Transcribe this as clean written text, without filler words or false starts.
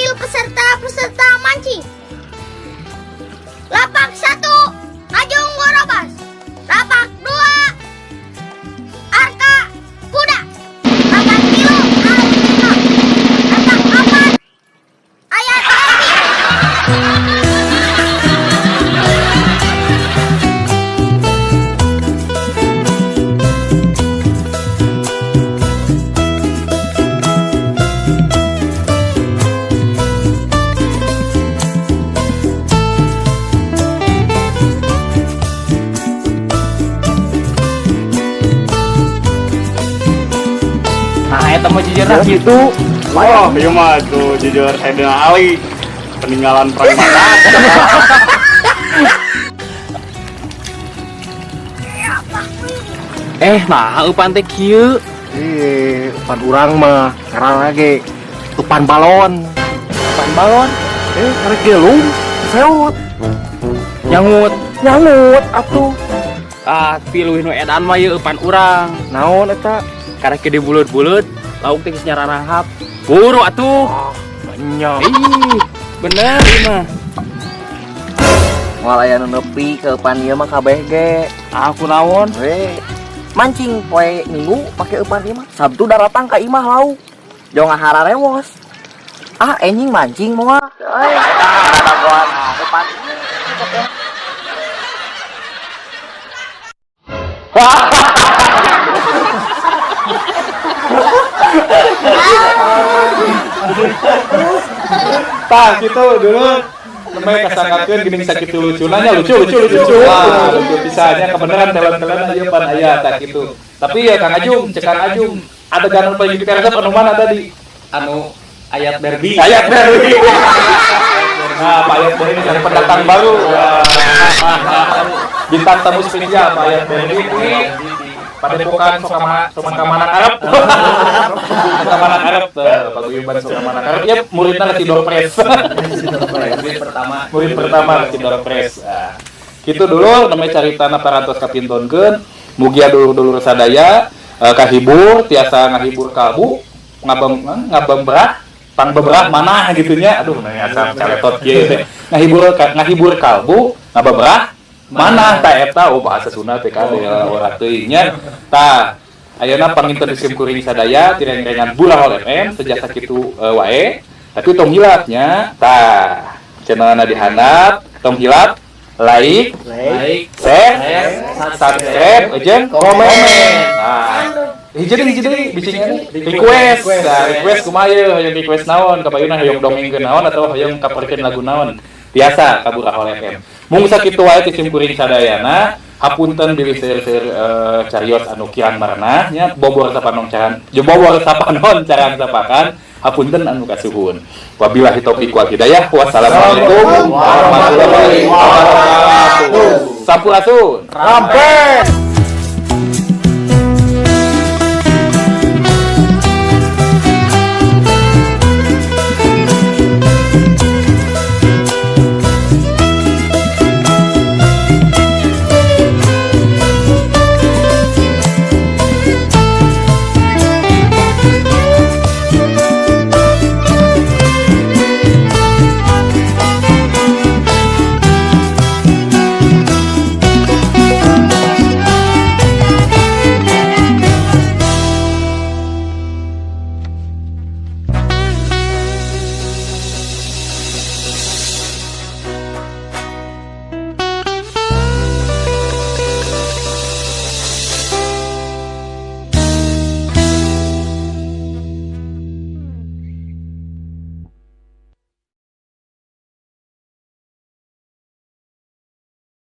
Panggil peserta-peserta mancing. Lapak 1, Ajung Gorobas. Lapak 2, Arka Kuda. Lapak 3, Alvino. Lapak 4, Ayat Edi. Nah, eta mah jujur lah gitu. Wah, iya mah tuh jujur Sayyidina Ali peninggalan perang Badar. Eh, nah eupan teh kieu. Ih, upan urang mah sekarang lagi upan balon. Eupan balon. Eh, karek gelung, seot, Nyangut. Nyangut atuh. Ah, piluh nu edan mah ieu eupan urang. Naon eta? Karek gede buleud-buleud, lauk teh geus nyararahap. Buru atuh. Ah, banyak. Ih, bener ieu mah. Moal aya nu nepi ke eupan ieu mah kabeh ge. Aku naon? We mancing poe Minggu pake eupan ieu mah. Sabtu daratang ka imah lauk. Jong ngahararewos. Ah, enjing mancing moal. Euy, dagoan eupan ieu sok ya. Tah, gitu dulu namanya kasangkakeun geuning sakitu lucuna nya, lucu lucu lucu lucu. Wah, lucu pisannya kebenaran talent-talent aja pan aya tah gitu. Tapi ya Kang Ajung, cek Kang Ajung, adegan anu paling dikaresep anu mana tadi? Anu ayat Barbie. Ayat Barbie. Nah, Pak Ayat Barbie ini pendatang baru. Wah. Bintang tamu spesial Pak Ayat Barbie ini Padepokan Sokama Arab. Sokama Arab tuh, paguyuban Sokama Arab. Ya muridna si Dorpres. Murid pertama. Murid pertama si Dorpres. Nah, gitu dulu namanya caritana parantos kapintonkeun. Mugia dulur-dulur sadaya kahibur tiasa ngahibur kalbu ngabem ngabemberah pangbeberah mana gitu nya. Aduh, nah asa caletot kieu teh. Ngahibur kalbu ngabeberah mana ta eta, oh bahasa Sunda teh kade ora teuing nya. Tah, ayeuna panginten sim kuring sadaya tireng-rengan Burahol FM sejak sakitu wae. Tapi tong hilap nya. Tah, channelna dihandap, tong hilap like, Like, share, subscribe, jeung komen. Nah, hiji deui bicingnya request. Nah, request kumaha ye, hoyong request naon kapayuna, hoyong dongengkeun naon atau hoyong kaperkeun lagu naon. Biasa ka Burahol FM. Mung sakitu wae ti sim kuring sadayana, hapunten bilih seueur-seueur carios anu kirang marenah nya, bobor sapanon caran, bobor sapanon carang sapakan, hapunten anu kasuhun. Wabillahi taufik wal hidayah. Wassalamualaikum warahmatullahi wabarakatuh. Sampurasun. Rampes.